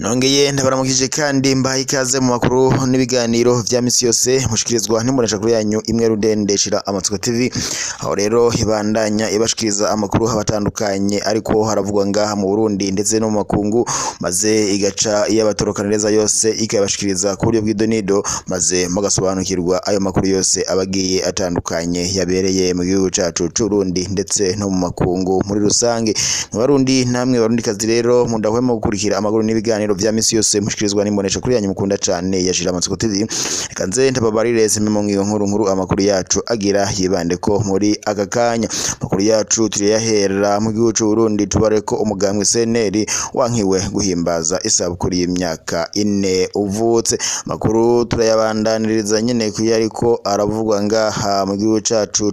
Nongeye ndabaramukije kandi mbaha ikaze mu makuru n'ibiganiro vya misi yose mushikirizwa n'imboneshakure yanyu imwe rudende Shira Amatsiko TV, aho rero ibandanya ibashikiriza amakuru abatandukanye ariko haravugwa ngaha mu Burundi ndetse no mu makungu, maze igaca iyabatorokaniriza yose ikayabashikiriza ku buryo bw'idonido, maze mugasobanukirwa ayo makuru yose abagiye atandukanye yabereye mu gihugu cacu c'Uburundi ndetse no mu makungu muri rusange. Barundi namwe barundikazi rero mudahwema gukurikira amakuru n'ibiganiro vya misi yose mushikirizwa n'imboneshakure yanyu mukunda cane ya Shira Amatsiko TV. Reka nze ndababarire zimwe mu ngingo nkuru nkuru amakuru yacu agira yibande ko muri aka kanya. Amakuru yacu turiyahera mu gihugu c'Uburundi, tubare ko umugambwe CNL wankiwe guhimbaza isabukuru y'imyaka 4 uvutse. Amakuru turayabandaniriza nyene kuyo ariko aravugwa ngaha mu gihugu cacu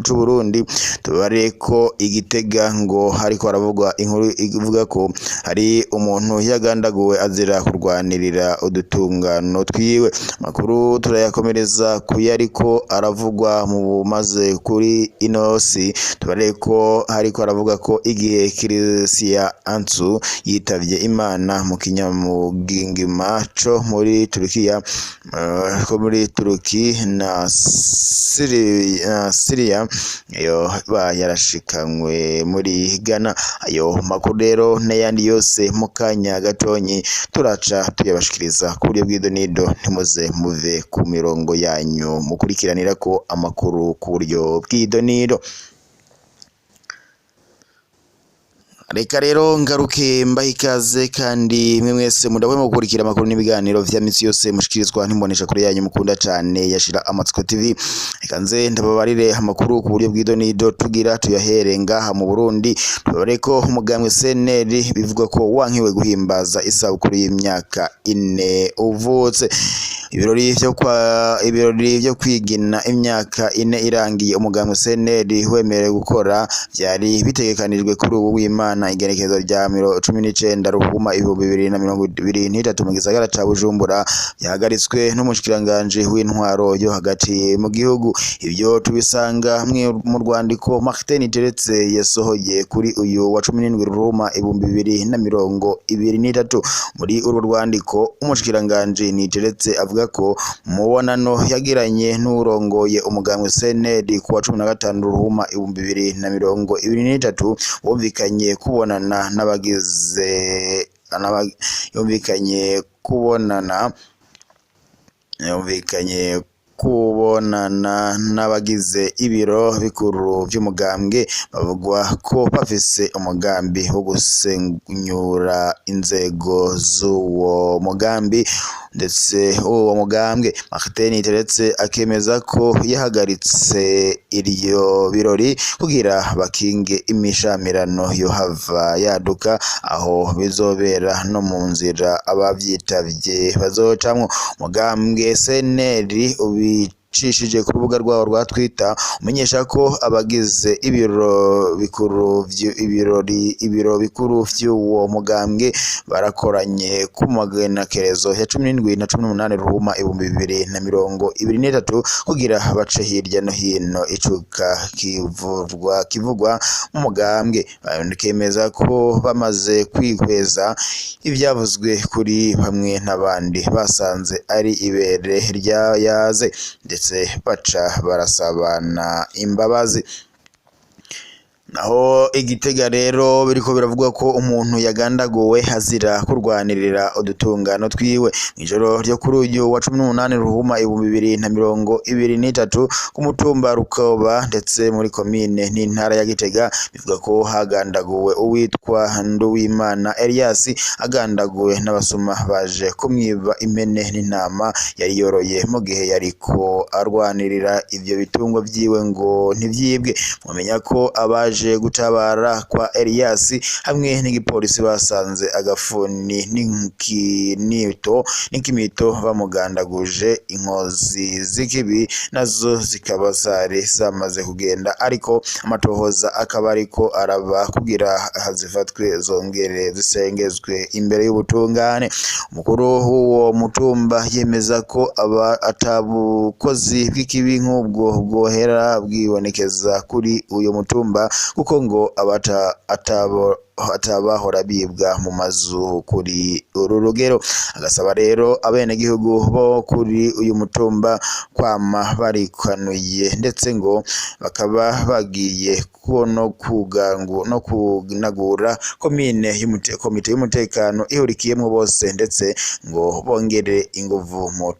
c'Uburundi, tubare ko Igitega ngo hariko haravugwa inkuru ivuga ko hari umuntu yagandaguwe azira kurwanirira udutungano twiwe. Amakuru turayakomereza kuyo ariko aravugwa mu bumaze kuri ino si, tubare ko hariko haravuga ko igihe Christian Atsu yitavye Imana mu kinyamugingima co muri Turukiya, ko muri Turuki na Syria yoba yarashikanywe muri Ghana. Ayo makuru rero n'ayandi yose mu kanya gatonyi turaca tuyabashikiriza ku buryo bw'idonido, ntimuze muve ku mirongo yanyu mukurikiranirako amakuru ku buryo bw'idonido. Reka rero ngaruke mbaha ikaze kandi mwe mwese mudahwema gukurikira amakuru n'ibiganiro vya misi yose mushikirizwa n'imboneshakure yanyu mukunda cane ya Shira Amatsiko TV. Reka nze ndababarire amakuru ku buryo bw'idonido tugira tuyahere ngaha mu Burundi, tubare ko umugambwe CNL bivugwa ko wankiwe guhimbaza isabukuru y'imyaka 4 uvutse. Ibirori vyo kwigina imyaka 4 irangiye umugambwe CNL wemerewe gukora vyari bitegekanijwe kuri ubu w'Imana igenekerezo rya 19 Ruhuma 2023 mu gisagara ca Bujumbura, byahagaritswe n'umushikiranganji w'intwaro yo hagati mu gihugu. Ivyo tubisanga mu rwandiko Martin Teretse yasohoye kuri uyu wa 17 Ruhuma 2023. Muri urwo rwandiko umushikiranganji Niteretse avuga ko mubonano yagiranye n'urongoye umugambwe CNL ku wa 15 Ruhuma 2023 bumvikanye kubonana n'abagize yumvikanye kubonana n'abagize ibiro bikuru vy'umugambwe bavugwa ko bafise umugambi wo gusenyura inzego z'uwo mugambi ndetse uwo mugambwe. Martin Teretse akemeza ko yahagaritse iryo birori kugira bakinge imishamirano yohava yaduka aho bizobera no mu nzira abavyitavye bazocamwo. Umugambwe CNL ubicishije ku rubuga rwabo rwa Twitter umenyesha ko abagize ibiro bikuru vy'uwo mugambwe barakoranye ku magenekerezo ya 17 na 18 Ruhuma 2023 kugira bace hirya no hino icuka kivugwa mu mugambwe. Bakemeza ko bamaze kwihweza ivyavuzwe kuri bamwe n'abandi basanze ari ibere ryayaze ndetse baca barasabana imbabazi. Naho Igitega rero biriko biravugwa ko umuntu yagandaguwe azira kurwanirira udutungano twiwe. Mw'ijoro ryo kuri uyu wa 18 Ruhuma 2023 ku mutumba Rukoba ndetse muri komine n'intara ya Gitega, bivuga ko hagandaguwe uwitwa Nduwimana Elias agandaguwe n'abasuma baje kumwiba impene n'intama yari yoroye mu gihe yariko arwanirira ivyo bitungwa vyiwe ngo ntivyibwe. Mumenya ko abaje gutabara kwa Elias hamwe n'igipolisi basanze agafuni n'ikimito bamugandaguje, inkozi z'ikibi nazo zikaba zari zamaze kugenda, ariko amatohoza akaba ariko araba kugira hazifatwe zongere zisengezwe imbere y'ubutungane. Umukuru w'uwo mutumba yemeza ko aba atabukozi bw'ikibi nk'ubwo bwohera bwibonekeza kuri uyu mutumba, kuko ngo atabahora bibwa mu mazu kuri uru rugero. Agasaba rero abenegihugu bo kuri uyu mutumba kwama barikanuye, ndetse ngo bakaba bagiye no kunagura komine komite y'umutekano ihurikiyemwo bose, ndetse ngo bongere inguvu mu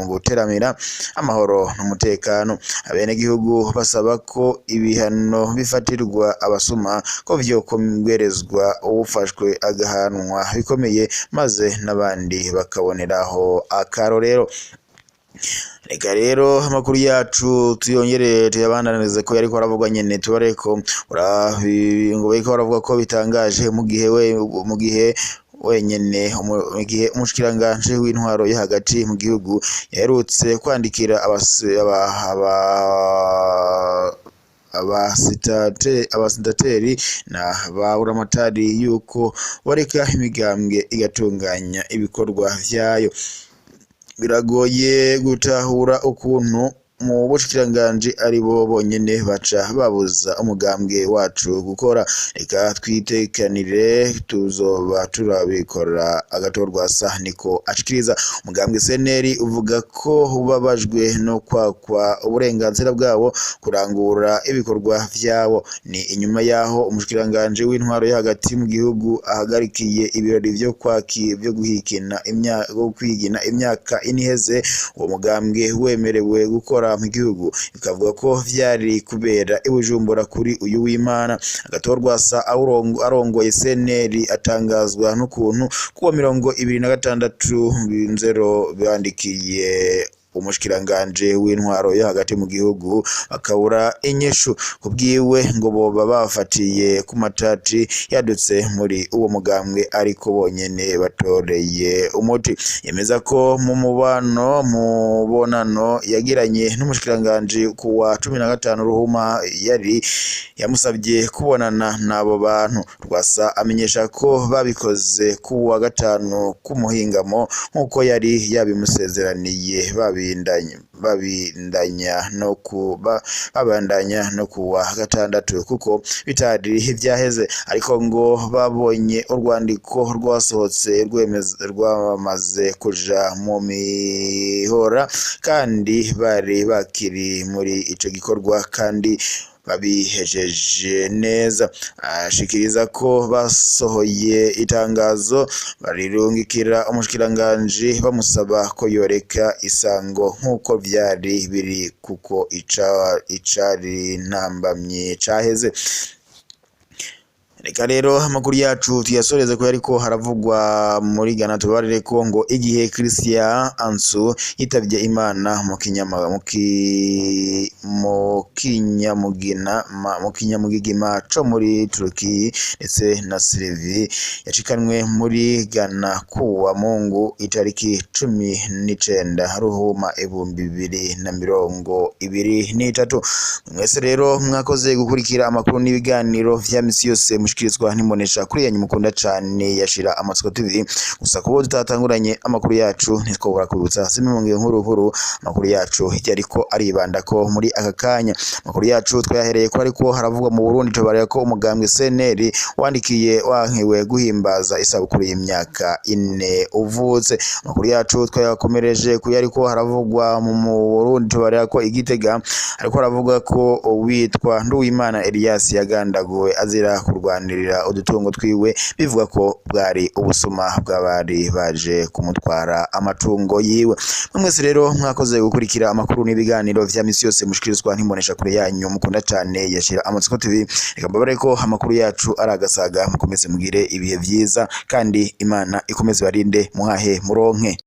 guteramira amahoro n'umutekano. Abenegihugu basaba ko ibihano bifatirwa abasuma ko vyokongerezwa, uwufashwe agahanwa bikomeye, maze n'abandi bakaboneraho akarorero. Reka rero amakuru yacu tuyongere tuyabandanirize ko yariko aravugwa nyene, tubareko ngo bariko baravuga ko bitangaje mu gihe we mu gihe wenyene mu gihe umushikiranganji w'intwaro yo hagati mu gihugu yaherutse kwandikira abasitateri na ba buramatari yuko bareka imigambwe igatunganya ibikorwa vyayo. Biragoye gutahura ukuntu mu bushikiranganji ari bo bonyene baca babuza umugambwe wacu gukora. Reka twitekanire, tuzoba turabikora. Agatorwasa niko ashikiriza. Umugambwe CNL uvuga ko ubabajwe no kwakwa uburenganzira bwabo kurangura ibikorwa vyabo. Ni inyuma yaho umushikiranganji w'intwaro yo hagati mu gihugu ahagarikiye ibirori vyo kwaki vyo guhikina imyaka kwigina imyaka ine iheze uwo mugambwe wemerewe gukora mu gihugu, bikavuga ko vyari kubera i Bujumbura kuri uyu w'Imana. Agatorwasa arongoye CNL atangazwa n'ukuntu kuwa 26 Nzero bandikiye umushikiranganje w'intwaro yo hagati mu gihugu bakabura inyishu. Kubwiwe ngo boba bafatiye ku matati yadutse muri uwo mugambwe, ariko bonyene batoreye umuti. Yemeza ko mu mubano mu bonano yagiranye n'umushikiranganje kuwa 15 Ruhuma yari yamusabye kubonana n'abo bantu. Rwasa amenyesha ko babikoze kuwa gatanu k'umuhingamo nk'uko yari yabimusezeraniye, babandanya no kuwa gatandatu kuko bitari ivyaheze, ariko ngo babonye urwandiko rwasohotse rwamaze kuja mu mihora, kandi bari bakiri muri ico gikorwa kandi babihejeje neza. Ashikiriza ko basohoye itangazo barirungikira umushikiranganji bamusaba ko yoreka isango nk'uko vyari biri, kuko icari ntambamye caheze. Reka rero amakuru yacu tuyasoreze ko yariko haravugwa muri Ghana. Tubarire ko ngo igihe Christian Ansu yitavye Imana mu kinyamugigima co muri Turkiye, ndetse na Sylvie yacikanwe muri Ghana kuwa Mungu itariki 19 Ruhuma 2023. Mwese rero mwakoze gukurikira amakuru n'ibiganiro vya misi yose mushikirizwa n'imbonesha kuri yanyu mukunda cane yashira Amatsiko TV. Gusa kubo tutatanguranye amakuru yacu ntitwobora kubibutsa zimwe mu nkuru nkuru amakuru yacu yariko aribanda ko muri aka kanya. Amakuru yacu twayahereye ko ariko haravugwa mu Burundi, tubarira ko umugambwe CNL wandikiye wankiwe guhimbaza isabukuru y'imyaka 4 uvutse. Amakuru yacu twayakomereje ku yariko haravugwa mu Burundi, tubarira ko Igitega ariko haravuga ko uwitwa Nduwimana Elias yagandaguwe azira kurwanirira udutungo twiwe, bivuga ko bwari ubusuma bw'abari baje kumutwara amatungo yiwe. Mwese rero mwakoze gukurikira amakuru n'ibiganiro vya misi yose mushikirizwa n'imbonesha kure yanyu mukunda cane yashira Amatsiko TV. Reka mbabare ko amakuru yacu aragasaga, mukomeze mugire ibihe vyiza kandi Imana ikomeze barinde, muhahe muronke.